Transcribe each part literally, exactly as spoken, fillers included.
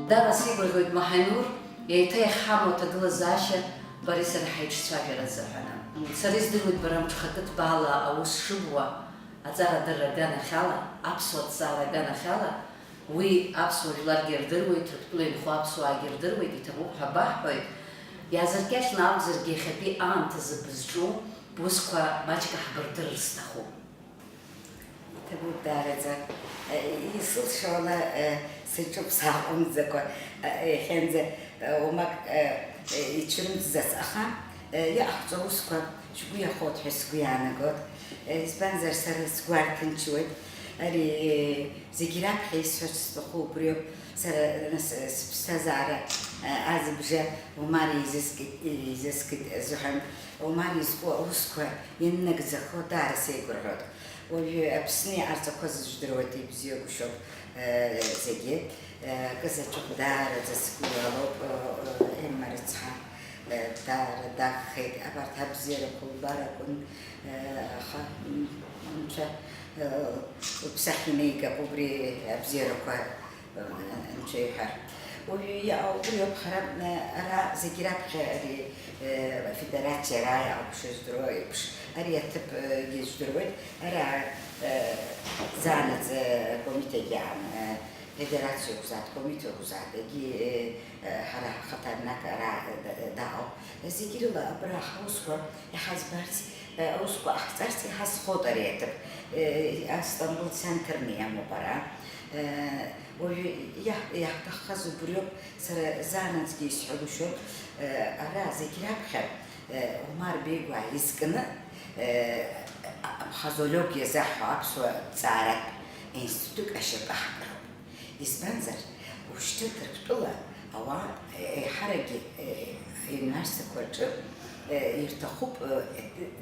Дара сигәырӷьоит, Маҳанур, еиҭа иахьҳамоу аҭагылазаашьа бареи сареи ҳаиҿцәажәара азыҳәаны. Сара издыруеит бара мҽхакы ҭбаала аус шыбуа, аҵара адырра аганахьала, аԥсуа ҭҵаара аганахьала, уи аԥсуа жәларгьы ирдыруеит, Ҭырқәтәыла инхо аԥсуаагьы ирдыруеит, иҭабуп ҳәа баҳҳәоит, иаазыркьаҿны акәзаргьы иахьатәи аамҭазы бызҿу бусқәа маҷк ҳбырдырыр сҭахуп. Иҭабуп даараӡа. Исылшо ала, саҿуп сааҟәымҵӡакәа, иахьанӡа уамак ицәырымҵӡац, аха иҟаҳҵо аусқәа шәгәы иахәоит ҳәа сгәы иаанагоит. Избанзар, сара сгәы арҭынчуеит. Ари зегь раԥхьа исҳәарц сҭаху убриоуп. Сара, нас, сыԥсҭазаара азыбжа Омар изыскит, изыскит азыҳәан, Омар изку аусқәа ианнагӡахо даара сеигәырӷьоит. Уажәы Аԥсны иҟарҵақәаз жәдыруеит, ибзиагәышьоуп, э, зегьы. Э, Кызаҵәык даараӡа сгәы иалоуп, э, э, Емма рыцҳа, э, даара дагхеит. Абарҭ абзиарақәа лбар акәын, э, аха, м, анцәа, э, лыԥсахы инеигап убри абзиарақәа. Анцәа иҳәар. Уажәы иа-, убри ауп ҳара, э, ара зегь раԥхьа ари, э, афедерациа ара иаауп шыздыруа еиԥш, ари аҭыԥ, э, гьы здыруеит, ара, э, заанаҵ, э, акомитет иаан, э, федерациа акәзааит, комит акәзааит, егьи, э, э, ҳара ҳхаҭарнак ара, э, да-, э, даауп. Зегь рыла абра ҳаусқәа иҳаӡбарц, э, аусқәа ҟаҳҵарц иҳазхоит ари аҭыԥ, э, Астамбул центрны иамоуп ара. Э, Уажәы иаҳ-, иаҳҭаххаз убриоуп, сара заанаҵгьы исҳәагәышьоит, э, ара зегь раԥхьа, э, Омар Беигәаа изкны, э, а-, абхазологиа заҳҳәо аԥсуа ҭҵааратә институтык ашьапы ҳкыроуп. Избанзар, ушьҭа Ҭырқәтәыла ауаа, э, еиҳаракгьы, э, аҩнуарсақәа рҿы, э, ирҭахуп, э,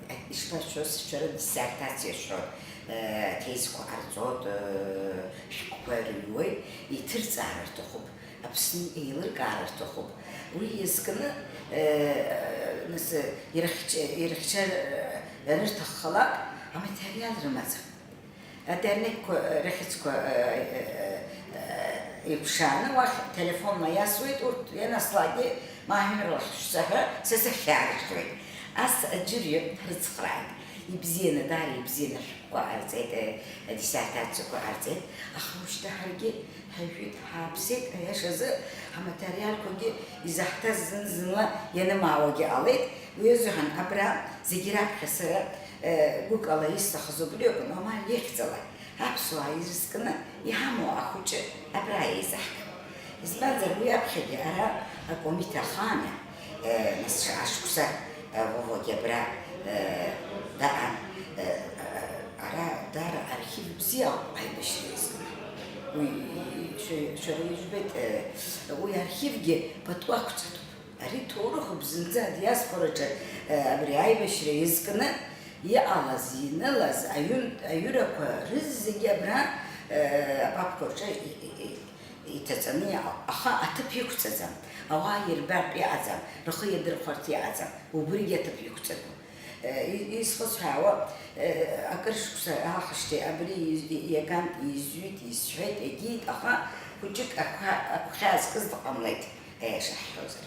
э, ишԥарҳәоз, шәара диссертациа шәҳәоит, э, аҭезқәа ҟарҵоит, э, шәҟәқәа рыҩуеит, иҭырҵаар рҭахуп, Аԥсны еилыркаар рҭахуп. Уи иазкны, э, нас, ирыхьч-, ирыхьчар, э, анырҭаххалак, аматериал рымаӡам. Адернеқьқәа, э, рыхьӡқәа, э, э, э, э, иԥшааны уахь телефонла иасуеит, урҭ ианаслакгьы, маҳәымрала ҳшәҵа ҳәа, са сахьаарыхьуеит. Ас аӡәырҩы ҳрыцхрааит. Ибзианы, даара ибзианы ашәҟәқәа ҟарҵеит, э, адиссертациақәа ҟарҵеит, аха ушьҭа ҳаргьы ҳажәит, ҳааԥсеит, аиашазы ҳаматериалқәагьы изаҳҭаз зны-зынла ианымаауагьы ҟалеит, уи азыҳәан абра зегь раԥхьа сара, э, гәыкала исҭахыз убри акәын, Омар ихьӡала аԥсуаа ирызкны иҳамоу ахәыҷы абра еизаҳгап. Избанзар, уи аԥхьагьы ара акомит ахааны, э, нас шаҟа шықәса, э, Вовагьы абра, э, даҟан, э, э, ара даара архив бзиа ауп аибашьра иазкны. Уи, шәа-, шәара ижәбеит, э, уи архивгьы пату ақәҵатәуп. Ари ҭоурыхуп зынӡа адиаспораҿы, э, абри аибашьра иазкны иҟалаз, инылаз аҩынтә аҩырақәа рызегьы абра, э, апапқәа рҿы и-, и-, и-, иҭаҵаны иҟоуп, аха аҭыԥ иқәҵаӡам, ауаа ирбартә иҟаӡам, рхы иадырхәарц иҟаӡам, убригьы аҭыԥ иқәҵатәуп. Э, и-, исхысҳәаауа, э, акыр шықәса раахижьҭеи абри и-, и-, иаган изҩит, исҳәеит, егьиит, аха хәыҷык агәхьаа, агәхьаа зкыз дҟамлеит, аиаша ҳҳәозар.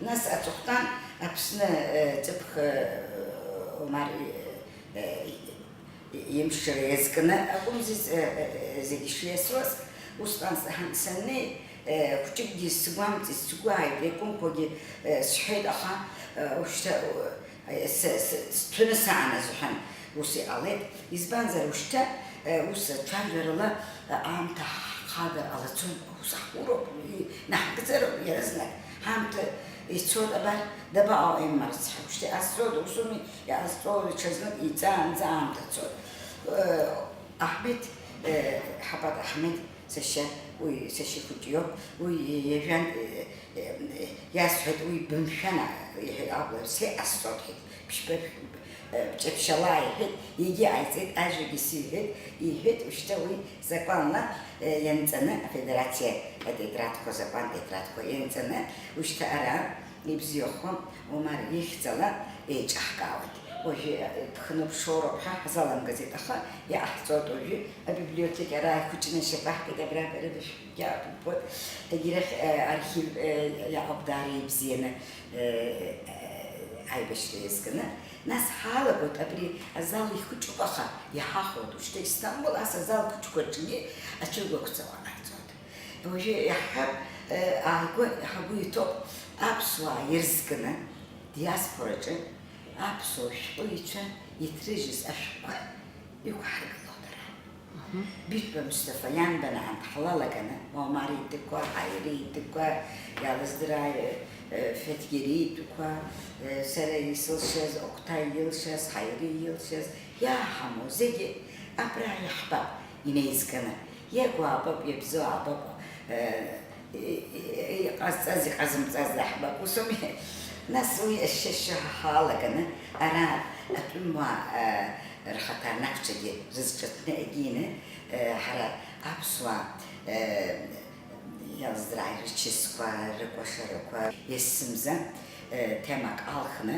Нас аҵыхәтәан Аԥсны, э, ҵыԥх, э, Омар, э, э, имшра иазкны акәымзи, э, э, зегьы шиасуаз, усҟан саҳан саннеи, э, хәҷыкгьы сгәамҵит, сгәы ааит, иакәымқәагьы, э, сҳәеит, аха, э, ушьҭа, э, с-, с-, сҭәны саан азыҳәан ус иҟалеит. Избанзар, ушьҭа, э, ус ацәажәарала, э, аамҭа ҳхагар ҟалаӡом, аус ҳуроуп, и-, наҳгӡароуп иаразнак. Ҳаамҭа ицоит, абар, дабаҟоу Емма рыцҳа, ушьҭа иҟазҵода, усуми, иҟазҵо ҽазнык иҵаанӡа аамҭа цоит. Э, Аҳмеҭ, э, Ҳабат Аҳмеҭ, сашьа, уи сашьа хәыҷ иоуп, уи иажәан, э, э, э, иасҳәеит, уи бымшәан, иҳәеит, абла, сеиҟасҵоит, ҳәеит, ԥшьба, э, бҷаԥшьала, иҳәеит, егьи ҟаиҵеит, ажәагьы сиҳәеит, иҳәеит, ушьҭа уи закәанла, э, ианҵаны, афедерациа атетрадқәа, закәан тетрадқәа ианҵаны, ушьҭа ара ибзиахо Омар ихьӡала еиҿаҳкаауеит. Уажәы, э, дхынаԥшуроуп ҳәа ҳзаламгазеит, аха иҟаҳҵоит уажәы. Абиблиотекараа ихәыҷны ашьапы аҳкит, абра бара бышәҟәгьы аабымбоит. Егьирахь, э, архив, э, иаҟоуп даара ибзианы, э, э, аибашьра иазкны. Нас ҳалагоит, абри азал ихәыҷуп, аха иҳахәоит. Ушьҭа Истамбул ас азал хәыҷқәа рҿгьы ацәыргақәҵақәа ҟарҵоит. Уажәы иаҳҳәап, э, ааигәа ҳагәы иҭоуп аԥсуаа ирызкны, диаспораҿы аԥсуа шәҟәыҩҩцәа иҭрыжьыз ашәҟәқәа иқәҳаргылоит ара. Мгм. Биҭәба Мусҭафа ианбан аан дҳалалаганы, Омар Идыкәа, Ҳаири Идыкәа, иалыздырааи, э, Феҭгери Идыкәа, э, сара исылшаз, Октай илшаз, Ҳаири илшаз, иааҳамоу зегьы абра иаҳбап инеизганы. Иагу аабап, иабзоу аабап, э, и-, и-, иҟазҵаз, иҟазымҵаз аҳбап, усоуми? Нас уи ашьшьыҳәа ҳалаганы, ара атәымуаа, э, рхаҭарнакцәагьы рызҿыҭны егьины, э, ҳара аԥсуаа, э, иалздрааи рчысқәа, рыкәашарақәа, есымза, э, темак алхны,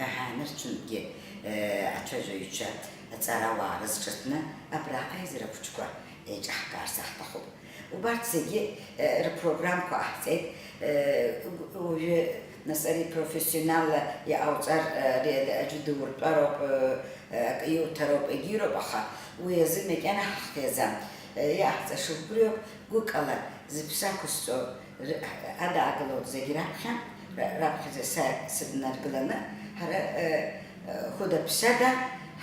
аҳәаанырцәынтәгьы, э, ацәажәаҩцәа, аҵарауаа рызҿыҭны, абраҟа аизара хәыҷқәа еиҿаҳкаарц ҳҭахуп. Убарҭ зегьы, э, рпрограммқәа ҟаҳҵеит. Э, уажәы, нас, ари профессионалла иҟауҵар, э, ари аӡәы дуртәароуп, э, э, акы иуҭароуп, егьироуп, аха уи азы макьана ҳахиаӡам. Э, иаҳҵаша убриоуп, гәыкала зыԥсы ақәызҵо р-, адаагылоит зегь раԥхьа, ра-, раԥхьаӡа са сыднаргыланы, ҳара, э, э, хәыда-ԥсада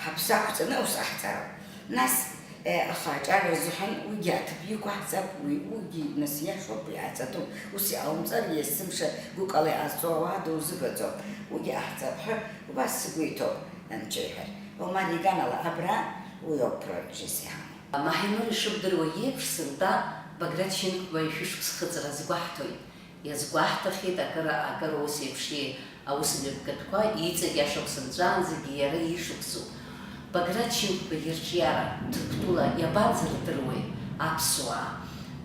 ҳаԥсы ақәҵаны аус ҟаҳҵароуп. Нас, э, аха аҿар рзыҳәан уигьы аҭыԥ иқәаҳҵап, уи, уигьы, нас, иашоуп, уи аҵатәуп. Ус иҟаумҵар, есымша гәыкала иҟазҵо ауаа дузыгаӡом. Уигьы ҟаҳҵап ҳәа убас сгәы иҭоуп, анцәа иҳәар. Омар иганала абра уи ауп проект Жесиан. Маҳинур ишыбдыруа еиԥш, сынтәа Баграт Шьынқәба ишәышықәс хыҵра азгәаҳҭоит. Иазгәаҳҭахьеит акыр, акыр ус еиԥш аусмҩаԥгатәқәа, иҵегь ашықәс нҵәаанӡагьы иара ишықәсуп. Баграт Шьынқәба ирҿиара Ҭырқәтәыла иабанӡардыруеи аԥсуаа?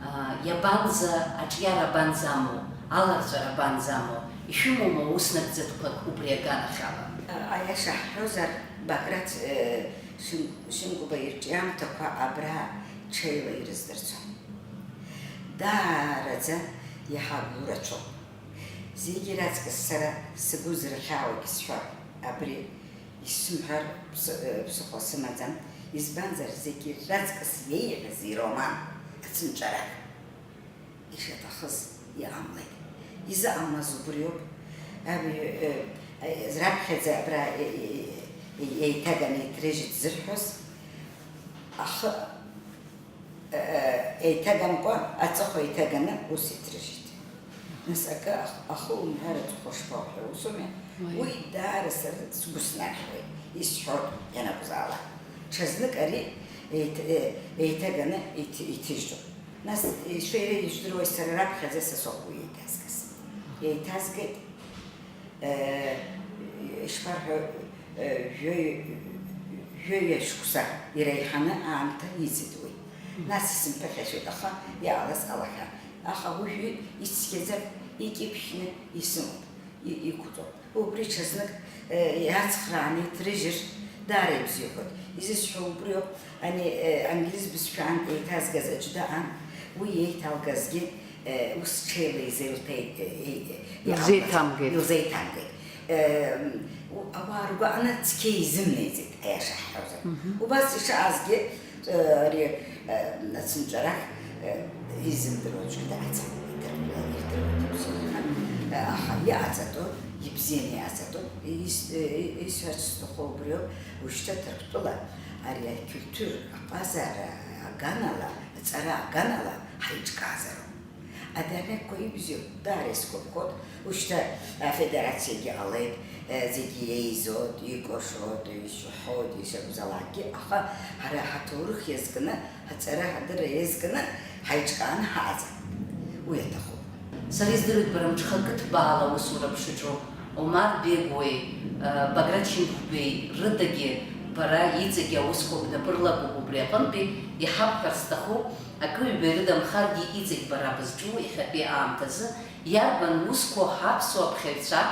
А, иабанӡа, аҿиара абанӡамоу, аларҵәара абанӡамоу? Ишәымоума ус нагӡатәқәак убри аганахьала? Аиаша ҳҳәозар, Баграт, э, Шьын-, Шьынқәба ирҿиамҭақәа абра ҽеила ирыздырӡом. Даараӡа иҳагәы рацәоуп. Зегьы раҵкыс сара сгәы зырхьаауагь сҳәап, абри исымҳәар ԥсы-, э, ԥсыхәа сымаӡам, избанзар, зегьы раҵкыс иеиӷьыз ироман ацынҵәарак ишаҭахыз иҟамлеит. Изыҟамлаз убриоуп. Аб-, э, э, раԥхьаӡа абра, э, э, э, еиҭаганы иҭрыжьит зырҳәоз, ахы еиҭагамкәа, аҵыхәа еиҭаганы ус иҭрыжьит. Нас акы ах-, ахы умҳәар аҵыхәа шԥауҳәо, усоуми? Уи. Уи даара сара сгәы снархьуеит, исҳәоит ианакәзаалак. Ҽазнык ари еиҭ-, е-, еиҭаганы иҭ-, иҭыжьтәуп. Нас ишәа-, иара ижәдыруеи, сара раԥхьаӡа са соуп уи еиҭазгаз. Еиҭазгеит. Э, ишԥарҳәо, э, жәаҩ-, жәаҩа шықәса иреиҳаны аамҭа иҵит уи. Нас исымԥыхьашәеит, аха иҟалаз ҟалахьан. Аха уажәы ицқьаӡам, икьыԥхьны исымоуп, и-, иқәҵоуп. Убри ҽазнык, э, иацхрааны иҭрыжьыр, даара ибзиахоит. Изысҳәо убриоуп, ани, э, англиз бызшәа аан еиҭазгаз аӡә даан, уи еиҭалгазгьы, Э, ус ҽеила изеилҭеит, э, э, э, Илзеиҭамгеит. Илзеиҭамгеит. Э, м, у-, ауаа ргәаҟны цқьа изымнеиӡеит, аиаша ҳҳәозар. Мгм. Убас ишыҟазгьы, э, ари, э, ацынҵәарах, э, изымдыруа аӡәгьы дааӡам. Идыр-, идыруеит абзианы. Э, аха иҟаҵатәу, ибзианы иҟаҵатәу, ис-, э, э, исҳәарц сҭаху убриоуп, ушьҭа Ҭырқәтәыла ари ақьултәыр аҟазара аганала, аҵара аганала ҳаиҿкаазароуп. Адырҩегьых ибзиоуп, даара исгәаԥхоит. Ушьҭа афедерациагьы ҟалеит, э, зегьы еизоит, икәашоит, ишәаҳәоит, ишакәзаалакгьы, аха ҳара ҳаҭоурых иазкны, ҳаҵара, ҳадырра иазкны ҳаиҿкааны ҳаҟаӡам. Уи аҭахуп. Сара издыруеит, бара мҽхакы ҭбаала аусура бшаҿу, Омар Бегуеи, э, Баграт Шьынқәбеи рыдагьы бара иҵегьы аусқәа бнапы рылакуп, убри аҟынтәи иҳабҳәар сҭахуп, Акы-ҩба ирыдамхаргьы, иҵегь бара бызҿу иахьатәи аамҭазы иарбан усқәоу ҳаԥсуа ԥхьаҩцәа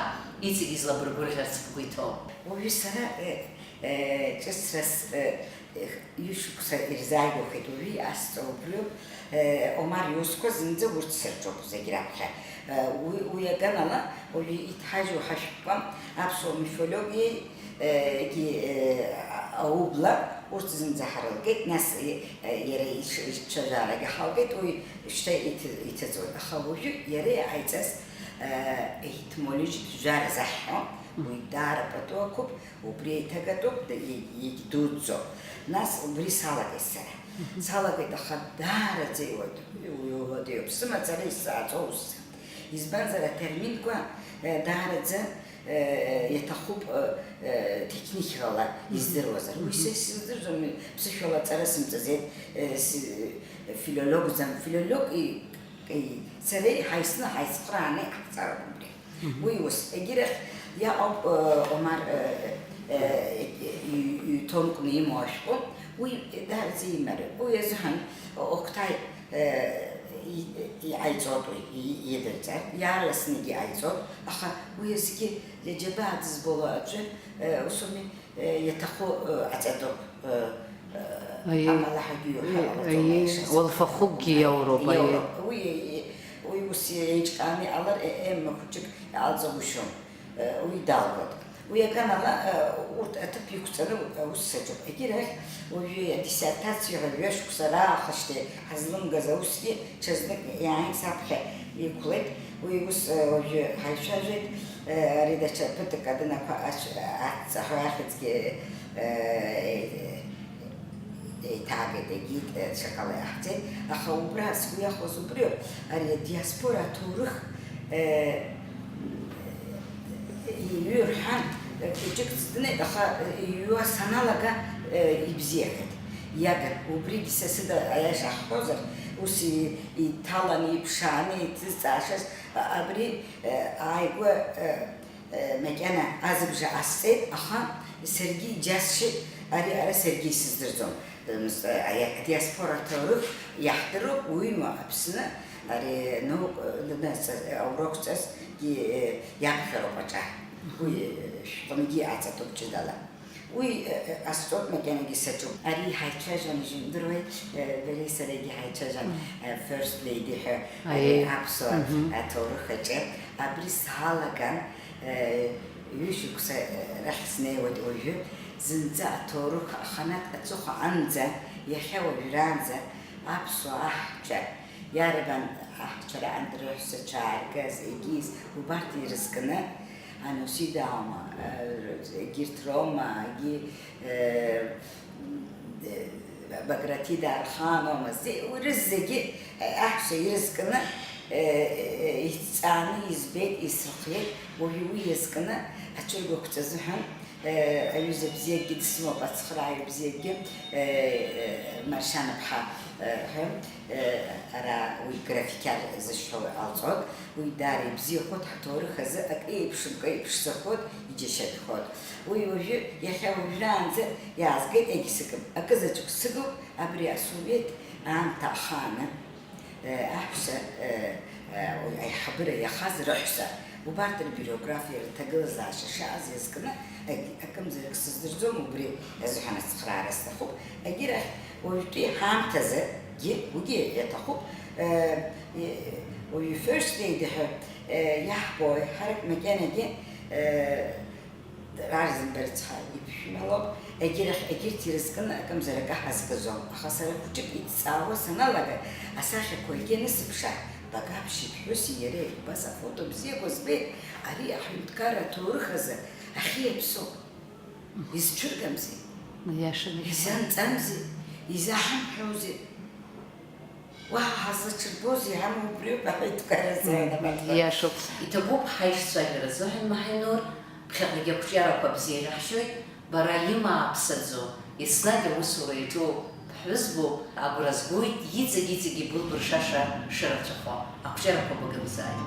Иҵегь излабыргәырӷьарц бгәы иҭоу. Уажәы сара, э, э, ҿыцрас, э, э, ҩышықәса ирзааигәахеит, уажәы иҟасҵо убриоуп, э, Омар иусқәа зынӡа урҭ сырҿоуп зегь раԥхьа. Э, уи, уи аганала, уажәы иҭҳажьу ҳашәҟәқәа аԥсуа мифологиеи, э, егьи, э, а-, аублаа, урҭ зынӡа ҳарылгеит, нас, э, э, иара ицә-, ицәажәарагьы ҳалгеит, уи шьҭа иҭ-, иҭыҵуеит. Аха уажәы иара иҟаиҵаз, э, етимологиатә жәара заҳҳәо, уи даара пату ақәуп, убри еиҭагатәуп, егь-, егьдуӡӡоуп. Нас убри салагеит сара. Салагеит, аха даараӡа иуадаҩ-, иуадаҩуп, сымацара исзааӡо усӡам. Избанзар, атерминқәа, э, даараӡа, э, иаҭахуп, э, э, техникала издыруазар. Уи са исыздырӡом, ԥсышәала аҵара сымҵаӡеит, э, с-, филологӡам, филолог и-, и-, сареи ҳаисны ҳаицхрааны иҟаҳҵароуп убри. Уи ус, егьирахь иаҟоуп, э, Омар, э, э, ҩ-, ҩ-, ҩ-, томкны имоу ашәҟәы, уи даараӡа имариоуп. Уи азыҳәан Октай, э, и-, иҟаиҵоит уи, и-, идырҵар, иаарласны иҟаиҵоит, аха уи азгьы иаџьабаа дызбало аӡәы, э, усуми, э, иаҭаху, э, аҵатәуп, э, э, Аиеи. Амала ҳагьиуҳәар Аиеи, ҟалаӡом, аиеи, аиашаз. Уалфахәыкгьы иауроуп, аиеи. Иауроуп. Уи, уи ус еиҿкааны иҟалар, э, ема хәыҷык иҟалҵагәышьом. Уи далгоит. Уи аганала, урҭ аҭыԥ иқәҵаны аус саҿуп. Егьирахь, уажәы адиссертациа ҳәа жәа-шықәса раахашьҭеи ҳазлымгаз аусгьы ҽазнык иааин саԥхьа иқәлеит. Уи ус, уажәы ҳаицәажәеит, ари даҽа ԥыҭк адынақәа ач-, аҵаҳәа ахьӡгьы, еиҭагеит, егьит, э, ҽакала иаҳҵеит, аха убра сгәы иахәаз убриоуп, ари адиаспора аҭоурых, э, иҩы рҳәан, э, хәыҷык ҵдынеит, аха, э, иҩуа саналага, э, ибзиахеит. Иагын, убригь са сыда аиаша ҳҳәозар, ус и-, иҭалан, иԥшааны, иҭызҵаашаз, а-, абри, э, ааигәа, э, Э, макьана азыбжа ҟасҵеит, аха саргьы иџьасшьеит, ари ара саргьы исыздырӡом. Э, мс-, э, ари адиаспора аҭоурых иаҳдыруп, уимоу Аԥсны, ари наук-, э, дынаҵ-, э, аурокҵасгьы, э, иаԥхьароуп аҿар. Уи, э, шәҟәынгьы аҵатәуп ҷыдала. Уи, э, э, ҟасҵоит, макьанагьы саҿуп. Ари ҳаицәажәан, ижәымдыруеи, э, бареи сареигьы ҳаицәажәан, Мм. э, First Lady ҳәа, ари Аиеи. Аԥсуа Мгм. аҭоурых аҿы. Абри салаган, Ҩышықәса рахь снеиуеит уажәы, зынӡа аҭоурых аханатә аҵыхәа анӡа, иахьа уажәраанӡа аԥсуа аҳцәа, иарбан аҳцәа раан рыҳәсацәа ааргаз, егьиз, убарҭ ирызкны, Анусида аума, егьырҭ роума, егьи, Багратида Арханова, зи-, урҭ зегьы, аҳәса ирызкны, иҭҵааны избеит, исырхиеит, уажәы уи иазкны ацәыргақәҵа азыҳәан, аҩыза бзиагьы дсымоуп, ацхырааҩ бзиагьы, Маршьанаԥҳа ҳәа, ара уи Графикьар зышьҭоу ҟалҵоит, уи даара ибзиахоит, ҳҭоурых азы акы еиԥшымкәа иԥшӡахоит, иџьашьатәхоит. Уи уажәы, иахьа уажәраанӡа иаазгеит, егьсыгым. Акы заҵәык сыгуп, абри асовет аамҭа ахааны, э, аҳәса, э, э, уи аиҳабыра иахаз рыҳәса, убарҭ рбиографиа, рҭагылазаашьа шааз иазкны, ак-, акымзарак сыздырӡом, убри азыҳәан ацхыраара сҭахуп. Егьирахь, уажәтәи ҳаамҭазыгьы, уигьы иаҭахуп, э, э, уаҩы First Lady ҳәа, э, иаҳбо ҳарак макьанагьы, э, Арзынба рыцҳа иԥшәмалоуп, егьирахь, егьырҭ ирызкны акымзарак ҳазкызом, аха сара хәыҷык иҭҵаауа саналага, асахьақәа егьанысыԥшаа, Багаԥшь иԥҳәыси иареи убас афото бзиақәа збеит, ари аҳәынҭқарра аҭоурых азы ахьиаԥсоу изцәыргамзи? Иашаны. Изанҵамзи? Изаҳамҳәози? Уаҳа ҳазлаҽырбозеи, ҳамоу убриоуп, аҳәынҭқарразы анапаҭҟьа. Иашоуп. Иҭабуп ҳаишцәажәара азыҳәан, Маҳинур, ԥхьаҟагьы ақәҿиарақәа бзиа ирыхьшьоит, бара имааԥсаӡо, еснагь аусура иаҿу бҳәызбоуп, агәра згоит, иҵегь-иҵегь ибылбыршаша шырацәахо. Ақәҿиарақәа быгымзааит.